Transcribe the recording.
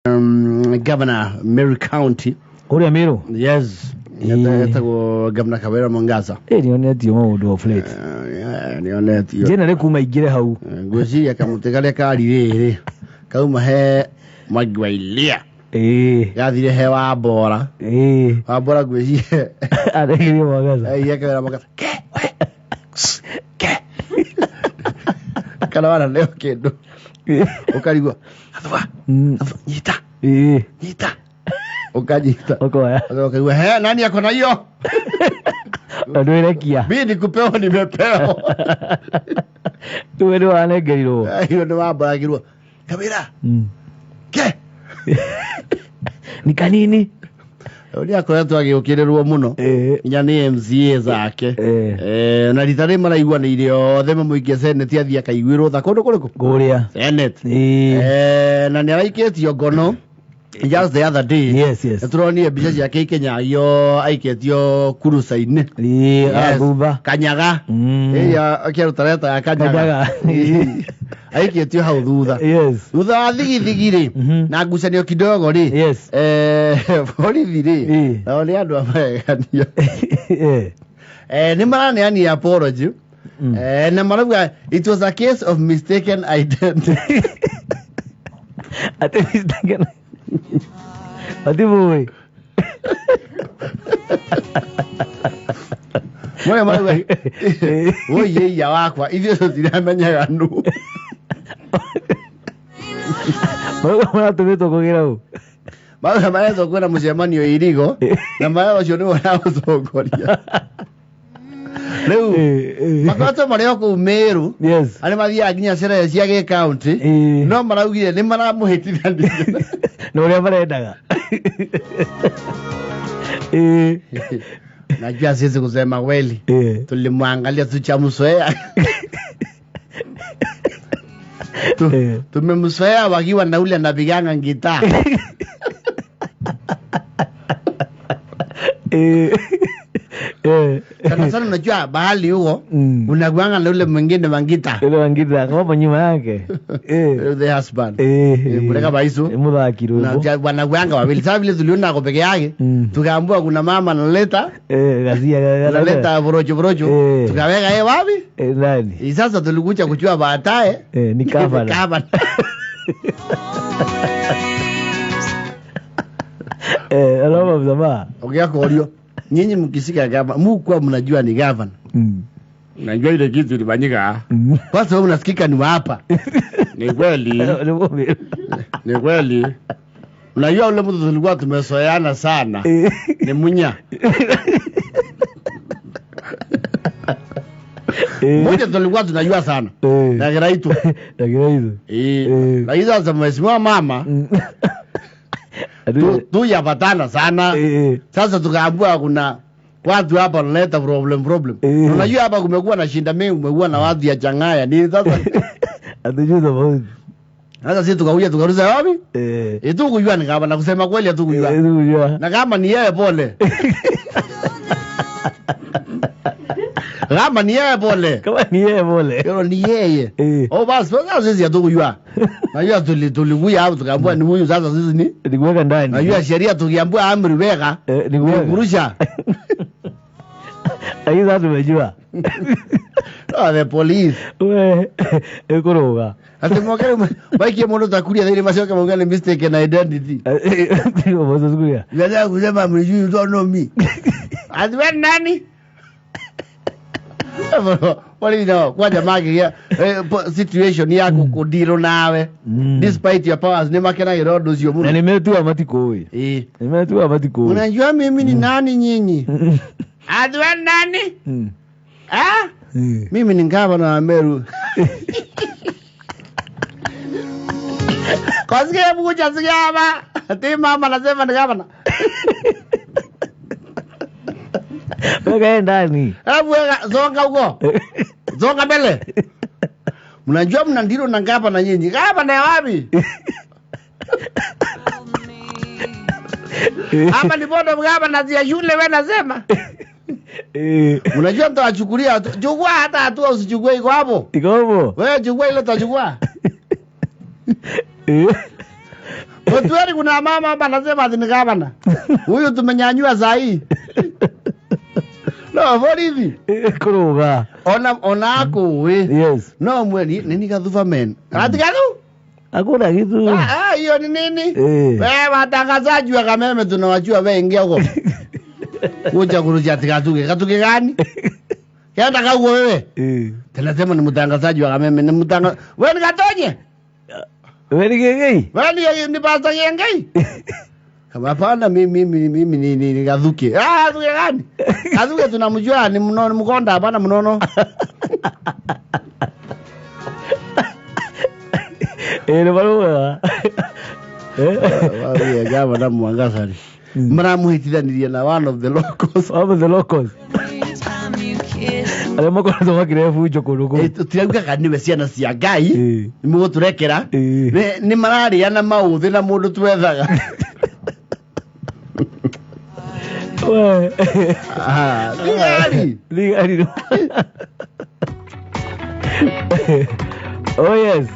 Governor Meru County. Kũrĩa Meru? Yes. Etagwo Governor Kawira Mwangaza. Ĩ nĩonetio maũndũ of late. Nĩonetio. Njĩna kuma ingĩre hau. Ngwĩciria kamũtĩ karĩa kari rĩrĩ kauma he Mwangi wa Iria. Gathire he Wambora. Wambora ngwĩciria. Aregerie Mwangaza. Ĩĩ Kawira Mwangaza. Ke we. Ke. Kana wananeo kĩndũ. Ũkarigwo. Gathua. Nyita. Nyita. Ukanyita. Ukoya. Ukaigua, he nani ako na hiyo? Ndwirekia. Mimi nikupewa nimepewa. Tuwe nĩ wanengerirwo. Hiyo nĩ wambaragirwo. Kawira. Ke. Ni kanini. Ũrĩa akoretwo agĩũkĩrĩrwo mũno nginya nĩ MCA zake. Na rita rĩ maraiguanĩire othe mamũikie Senate athiĩ akaiguĩrwo tha kũndũ kũrĩkũ? Kũrĩa. Senate. Na nĩ araikĩtio ngono just the other day. Yes, yes. Nĩtũronire mbica ciake ikinyagio aikĩtio kuruca-inĩ. Yes. Kanyaga. Ĩrĩa akĩruta leta ya kanyaga. Kanyaga. Aikĩtio hau thutha. Yes. Thutha wa thigithigi rĩ na ngucanio kidogo rĩ. Yes. Borithi rĩ nao nĩ andũ a magegania. Nĩ maraneanire apology. Na marauga it was a case of mistaken identity. Ati mistaken. Ati boy. Mwe marauga woi yeiya wakwa ithuĩ tũtiramenyaga nũ. Marauga maratũmĩtwo kũgĩra ũ. Marauga maretwo kwĩna mũcemanio Irigo na marauga ũcio nĩwe ũraũtongoria. Rĩu makoretwo marĩ o kũu Meru arĩa mathiaga nginya sherehe cia gĩ-county no maraugire nĩ maramũhĩtithanirie na ũrĩa marendaga. Najua sisi kusema kweli tulimwangalia tuchamzoea. Tumemzoea wakiwa na ule anapiganga gitaa. Sana sana unajua bahali huo unakuanga na ule mwingine wa gitaa. Ule wa gitaa kama nyuma yake. The husband. Mureka baisu. Muthaki rwimbo. Na wanakuanga wawili. Sasa vile tuliona ako peke yake, tukaambiwa kuna mama analeta. Gazia analeta borocho borocho. Tukaweka yeye wapi? Nani? Sasa tulikuja kujua baadaye. Ni cover. Cover. Alama mzamaa. Ukiakorio. Nyinyi mkishika gavana, mkuwa mnajua ni gavana. Unajua ile kitu ilifanyika. Kwa sababu unasikika ni hapa. Ni kweli. Ni kweli. Unajua ule mtu tulikuwa tumesoeana sana. Ni Munya. Munya tulikuwa tunajua sana. Na Kiraitu. Na Kiraitu. Lakini sasa mheshimiwa mama tuyapatana sana. Sasa tukaambiwa kuna watu hapa wanaleta problem. Unajua hapa kumekuwa na shinda mingi, kumekuwa na watu ya changaya. Ni sasa hatujui tofauti. Sasa sisi tukakuja tukaruza wapi? Tukujua ni kama na kusema kweli hatukujua. Na kama ni yeye pole. Kama ni yeye pole. Kama ni yeye pole. Yo ni yeye. Oh basi sasa sisi hatukujua. Najua tulikuja hapo tukaambiwa ni huyu sasa sisi ni ni kuweka ndani. Najua sheria tukiambiwa amri weka ni kuweka. Kurusha. Lakini sasa tumejua. The police. We, ekuruga. Ati mwakere baikie mundu takuria thiri macoke mauga ni mistaken identity. Moses kuria. Nataka kusema mlijui you don't know me. Ati wewe nani? Wali no, kwa jamaa kia situation yako kudiro nawe. Despite your powers ni makenagira undu ucio muno. Na nimetua matikui. Nimetua matikui. Unajua mimi ni nani nyinyi? Ati wewe nani? Ah? Mimi ni gavana wa Meru. Kosikia mkucha sikia hapa. Ati mama anasema ni gavana. Weka ndani. Hebu weka zonga huko. Zonga mbele. Mnajua mna ndilo na gavana nyinyi. Gavana ya wapi? Hapa ni bodo gavana ya shule wewe nasema. Unajua mtawachukulia chukua hata hatua usichukue iko hapo. Iko hapo. Wewe chukua ile utachukua. Otueri kuna mama hapa anasema ati ni gavana. Huyu tumenyanyua saa hii. No, borithi. Kũrũga. Ona akũĩ. Yes. No mwe ni nini gathuba men. Ati gathu? Hakuna kitu. Ah, ah, hiyo ni nini? Eh. Wewe watangazaji wa Kameme tunawajua wewe ingia huko. Kuja kurudia ati Gatuge. Gatuge gani? Kenda kauo wewe. Eh. Tena sema ni mtangazaji wa Kameme ni mtanga. Wewe ni Gatonye? Wewe ni gei? Wewe ni pastor Yengei? Kama hapana mimi ni Gathuke. Ah, Gathuke gani? Gathuke tunamjua ni mnono mkonda hapana mnono. Eh, nĩ marũgaga. Eh. Wewe gavana Mwangaza. Maramuhitithanirie na one of the locals. One of the locals. Arĩa makoretwo makĩrehe bunjo kũndũ kũu. Tũtiraugaga nĩwe ciana cia Ngai Eh. nĩ mũgũtũrekera. Eh. Nĩ mararĩa na maũthĩ na mũndũ twethaga. We. Ah, thigari. Thigari. Oh yes.